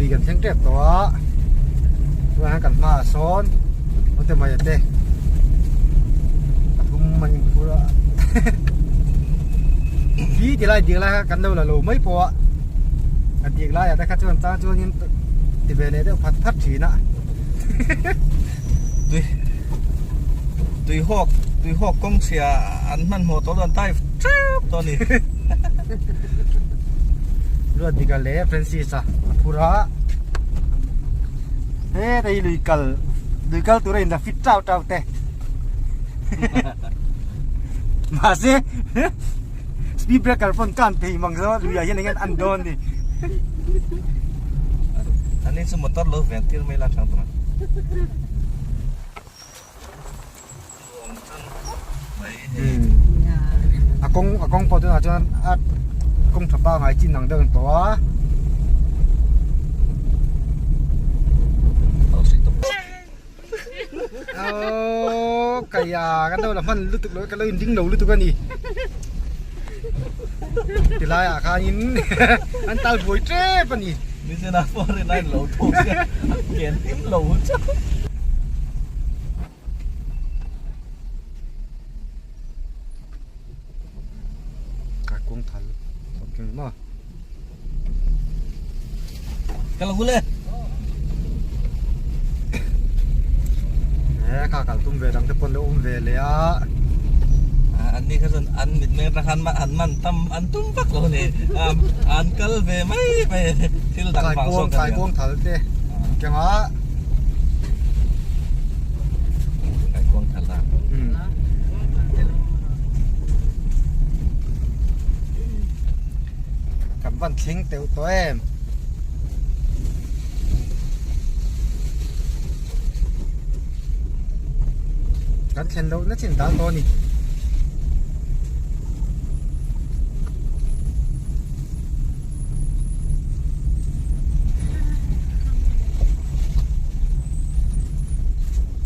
Lui kan thleng tep tawh a, tunah hian kan hmaah sawn Ute mai te pathum an inphur a khi ti lai dik lai kha kan lo la lo mai pawh a a dik laiah te kha chuan chang chuanin ti ve leh deuh phat phat thin a. Tui tuihawk tuihawk kawng chhia an hmanhmawh tawh lo an tai tep tawh a ni. Ruatdika leh Francis-a a phur a, heta hi lui kal lui kal tura in la fit tau tau te mahse speed breaker pawn kan phei mang zo luiah hian eng an dawn ni. Ani chu motor lo veng tir mai la thang tura. A kawng a kawng pawh tunah chuan a kawng tha pangai chin ang deuh a ni tawh a. Aww kaia kan lo la hman lutuk lo ka lo in ding lo lutuk a ni. Tilai ah khanin an tal buai tep a ni. Nichina foreign lo thawk sia a ken hlim lo chauh. Ka kawng thal ok maw. Ka lo hule. Eh kha kal tum ve dang te pawn lo awm ve leh a. An ni kha chuan an mit meng atang khan an man tam an tum vak lo ni. An kal ve mai mai thil dang vang zawk a nia. Kai kuang thal te kengah. Kai kuang thal a. Kan van thleng teuh tawh em. Kan thlen loh na chin dal tawh a ni.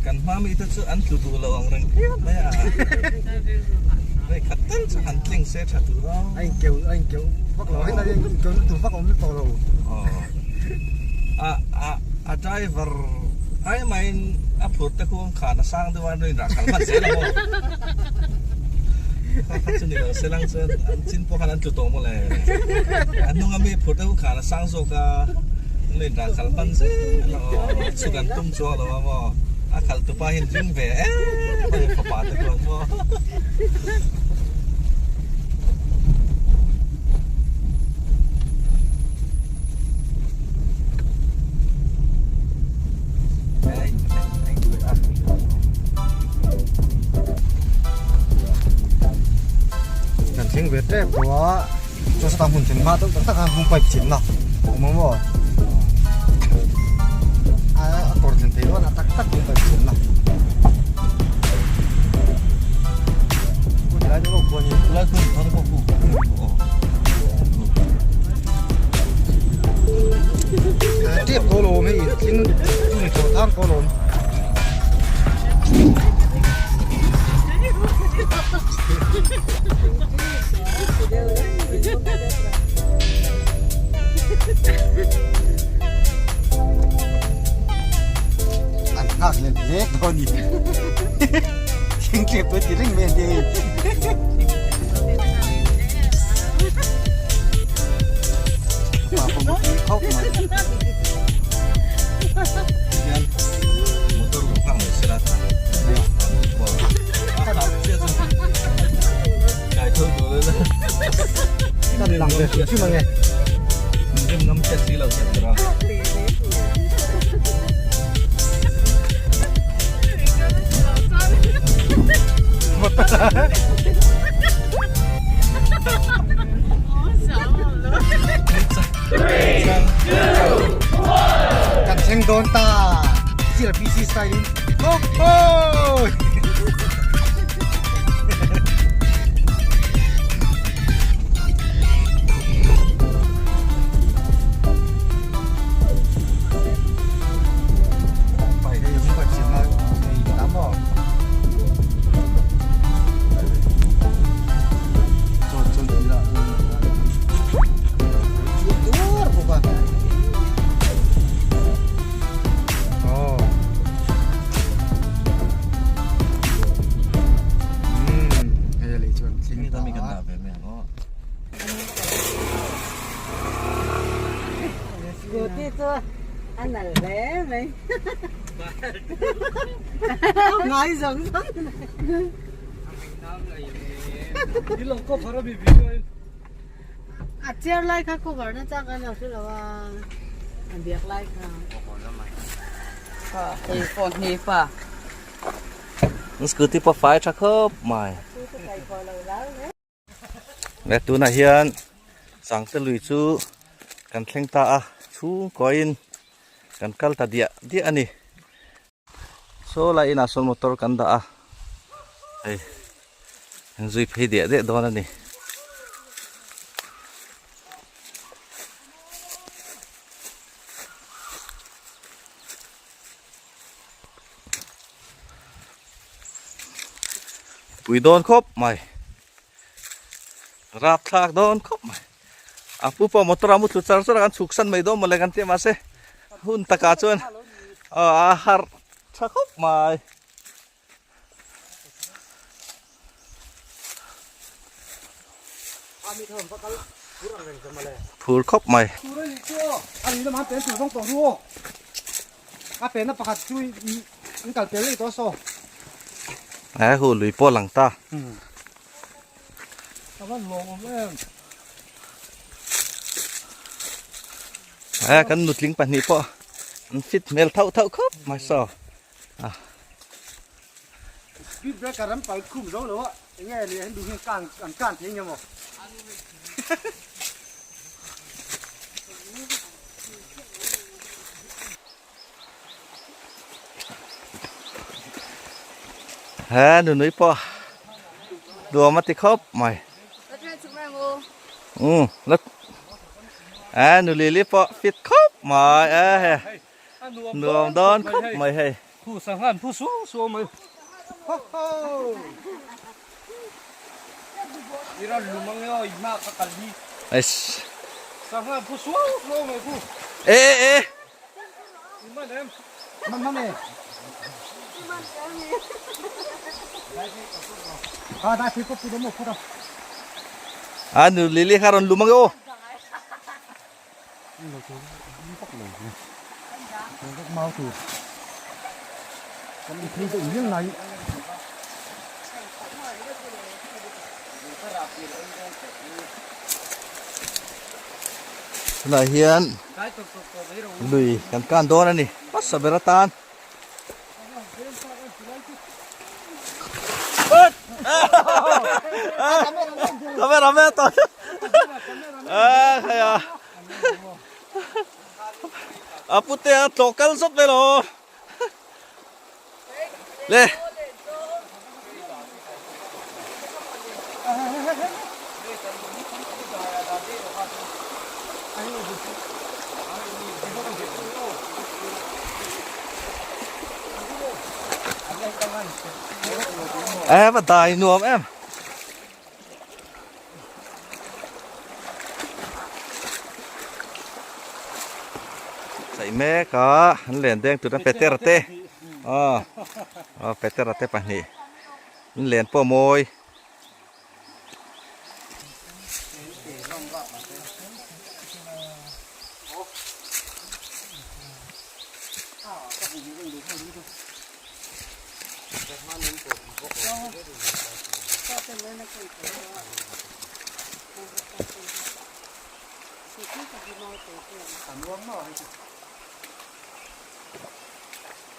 Kan hma mi te chu an tlu duh lo ang reng phian mai a. Vei khat tal chu han tling se tha tur a. A inkeu a inkeu vak lo heta hian inkeu na tur vak a awm tawh lo. A a a driver ai maiin a phur te khu khan a sang deuh a an rawn inrah khalh hman zel a maw. Kha kha chu ni lo se lang chuan an chin pawh khan an tlu tawh maw le. A hnung a mi phur te khu khan a sang zawk a an lo inrah khalh hman zel a aw chhuk an tum chuang lo a maw a khalh tupa hian ring ve em a ni fapa te khuan maw. Kan thleng ve tep tawh a chuan sawtah hmun then hma deuh tak tak a hmun pipe chenna a awm ang maw a kawr thlen thei dawn a tak tak hmun pipe chenna lai deuh khuanin lai khuan thar bawk Tep ko lawm hei thing chung thaw thang ko lawm. An nghak leh lek dawn ni. Thing tlep dawn ti reng mai an ti hei. Kan lang ve hrim hrim ange. Kan thleng dawn ta CRPC style in ho ho thleng ta a. Scooty chu a nal hle mai. Ngai zawng zawng. A chair lai kha cover na chak an lo hre lo a, a biak lai kha. Hei phone hi pa. Scooty pawh fai tha khawp mai. Le tunah hian Sangte lui chu kan thleng ta a, chhungkawiin kan kal ta diah diah a ni. Saw lai inah sawn motor kan dah a, hei an zui phei diah diah dawn a ni. Pui dawn khawp mai rap thlak dawn khawp mai a pu pawh motor a mu thlu char char a kan chhuk san mai dawn mawle kan tia mahse hun takah chuan a harh tha khawp mai. Phur khawp mai. He hu lui pawh lang ta. He kan nutling pahnih pawh an fit hmel thauh thauh khawp mai saw. Speed breaker an pal khum zo lo a, enge leh an duh hian kan an kan thei nge maw? He nunui pawh nuam a ti khawp mai. Um la a nu lili pawh fit khawp mai a he. Nuam dawn khawp mai hei. Phu sangha an phu suau suau mai. Ho ho. Iran lum ang eo i hma ka kal hi. Eish. Sangha an phu suau suau mai phu. E e e. I man em. Man man e. A dai phi ko pu dom mo phu ta. A nu lili kha rawn lum ang eo. Mau tur kan inphei deuh mial nai Tunah hian lui kan kan dawn a ni hmasa ber atan. Camera man to. A khai a. A pute a tlawh kal zawt mai lo. Le. Em a dai nuam em. Chai mek a an len deng tur a Peter te aw Peter te pahnih an len pawh mawi.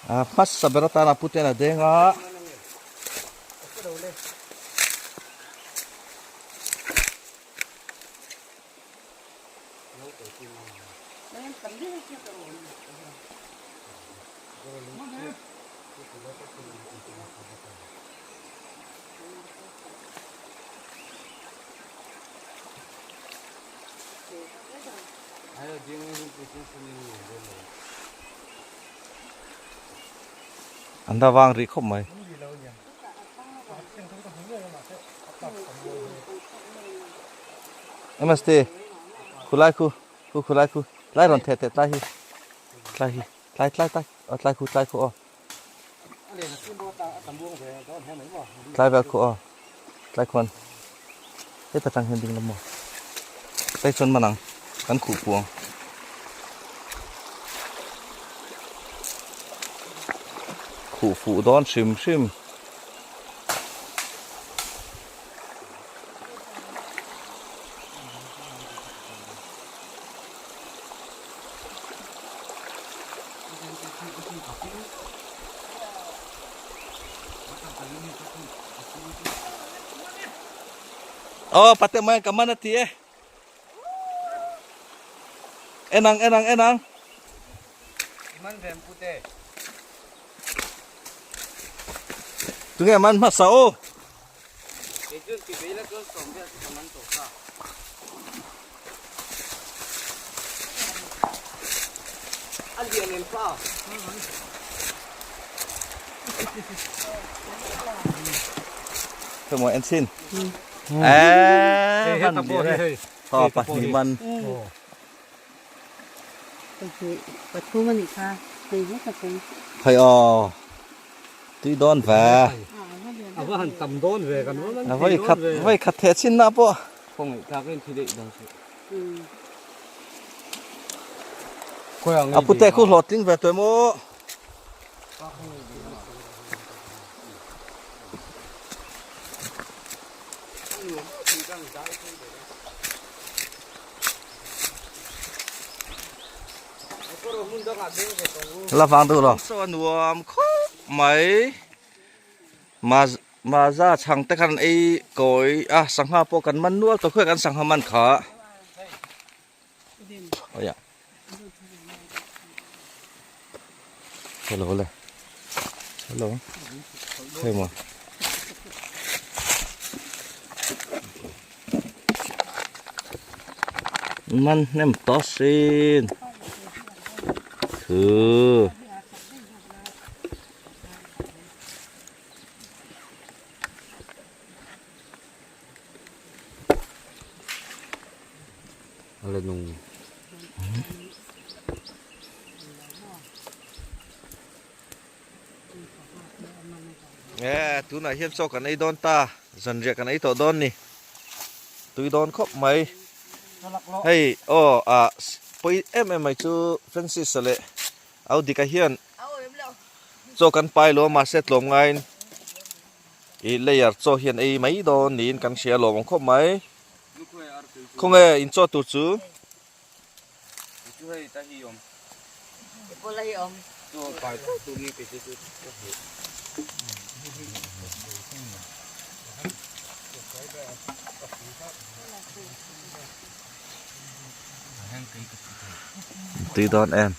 A hmasa ber atana puten a deng a. An la vang rih khawp mai. Namaste khulai khu khu khulai khu tlai rawn theh teh tlai hi tlai hi tlai tlai tlai aw tlai khu tlai khu aw tlai vel khu aw tlai khuan. Heta tang hian ding lam maw? Tai chuan man ang kan khuh puang. Khuh fuh dawn hrim hrim. Aw pate mai ka man a ti e. En ang en ang en ang. Man vem pute. Tunge man hmasa aw. Kei chuan ti vei la chuan sawm vel chu ka man tawh ta. A lian em pa. Thôi mọi em xin. Ê, man hei. Ho pahnih man. Pathum a nih kha. Hei vek a chung. Hei aw. Tui dawn ve. A va han tam dawn ve kan va A vai khat vai khat theh chin na pawh. Khawngaih tlak in thi daih dawn suh. A pute khu hlawh tling ve tuai maw. La vang duh lo. Saw a nuam khawp mai. Ma maza chhang te khan ei kawi a sangha pawh kan man nual tawh khuai kan sangha man kha. Aia. Hello le. Hello. Hei maw. Man hnem tawh sin. Thu. Nge tunah hian chaw kan ei dawn ta zanriah kan ei tawh dawn ni tui dawn khawp mai hei aw ah pawi em em mai chu Francis a leh Audika hian chaw kan pai lo a mahse tlawm ngaiin ih layer chaw hian ei mai dawn niin kan hria lawm ang khawp mai khawnge in chaw tur chu. Tui dawn em.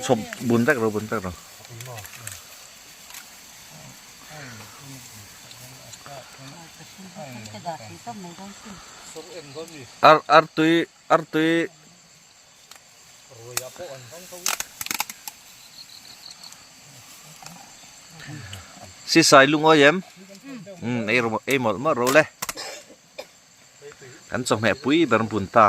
Chhawp bun vek ro bun vek ro. Ar ar tui ar tui Si sai lungawi em ei ei mawlh mawlh ro le kan chawhmeh pui ber bun ta.